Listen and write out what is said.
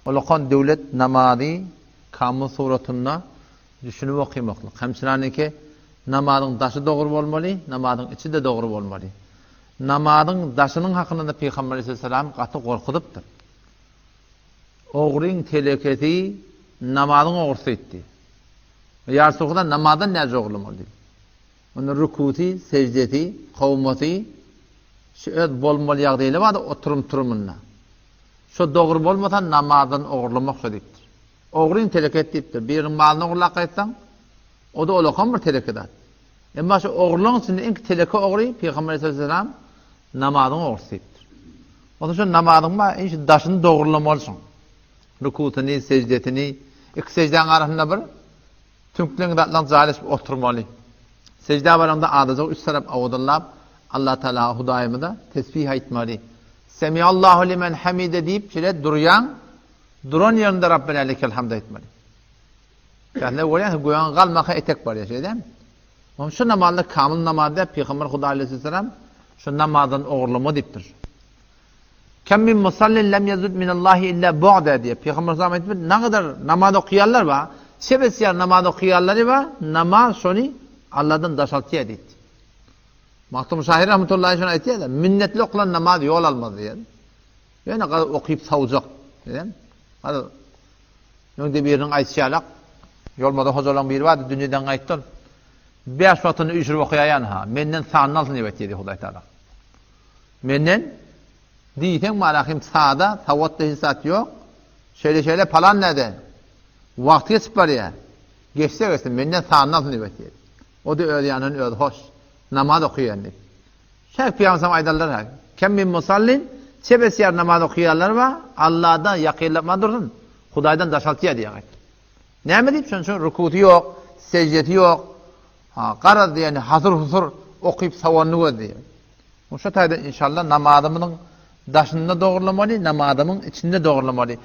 Ulakan döwlet namazy kamyl suratynda düşünip okymaklyk. Hemçinaniki namazyň daşy dogry bolmaly, namazyň içi-de dogry bolmaly. Namazyň daşynyň hakynda-da Pygamber aleyhisselam gaty gorkuzypdyr. Ogryň telekesi namazyň ogrusy diýipdi. Ýa Resulallah namazdan näce ogurlamaly diýip. Onda rukusy, sejdesi, kowmaty şu öz bolmaly ýagdaýly bardy oturym-turumynda. Şo dogry bolmasa namazdan ogurlamak şo diýipdir. Ogryň telekesi diýipdir. Biriniň malyny ogurlap gaýtsaň, o-da olakan bir teleke zat. Emma şu ogurlaryň içinde iň teleke ogry Pygamber aleyhisselam namazyň ogrusy diýipdir. Onsoň şu namazyň bar, iň şu daşyny dogrulamalysyň. Rukusyny, sejdesini, iki sejdäň arasynda bir Süňkleň zatlaň jaýlaşyp oturmaly. Seždä baraňda azajyk üç tarap awazyrlap, Allah Tagala Hudaýymyza tesbih aýtmaly. Semiallahu limen hamide diýip şeýle durýaň, duran ýeriňde Rabbena lekel hamd aýtmaly. Käsine görýäň, göýäň galmaka etek barýar, şeýle dälmi? Onuň şu namazda kamyl namaz diýip Pygamber Hudaý aleyhisselam şu namazdan ogurlama diýipdir. Kem min musallin lem ýezud minallahi illa bu'da diýip, Pygamber sallam aýdypdyr, nagadar namaz okaýanlar bar, çebes ýaly namaz okaýanlary bar, namaz şony Allahdan daşaltýar diýdi. Magtym şahyr rahmetullahi şony aýtýar-da, minnetli okalan namaz ýol almaz diýýär. Ýöne gazy okyp sawjak diýen. Gazy öňde biriniň aýtşy ýalak, Ýolmada hojalaryň biri bardy, dünýeden gaýtdy ol. Bäş wagtyny üýşürip okaýan ha, menden sanyny alsyn diýip aýtýar Hudaý Taala. Menden diýseň malahym sada, sawatda hiç zat ýok. Şeýle-şeýle palan näde? Wagty geçip barýar. Geçse geçsin, menden sanyny alsyn diýip aýtýar. O-da öz ýanyndan özi hoş. Namaz okaýan diýip. Şäh pygamberimiz aýdarlar ha. Kem min musallin, çebes ýar namaz okaýanlar bar, Allahdan ýakynlapman dursun, Hudaýdan daşaltýar diýýär gaýta. Näme diýip, şonuň üçin rukusy ýok, sejdesi ýok. Ha, garaz diýeni hasyr-husur okyp sawanyny gözleýär. Şu taýda inşallah namazymyzyň daşynda dogrulamaly, namazymyň içinde dogrulamaly.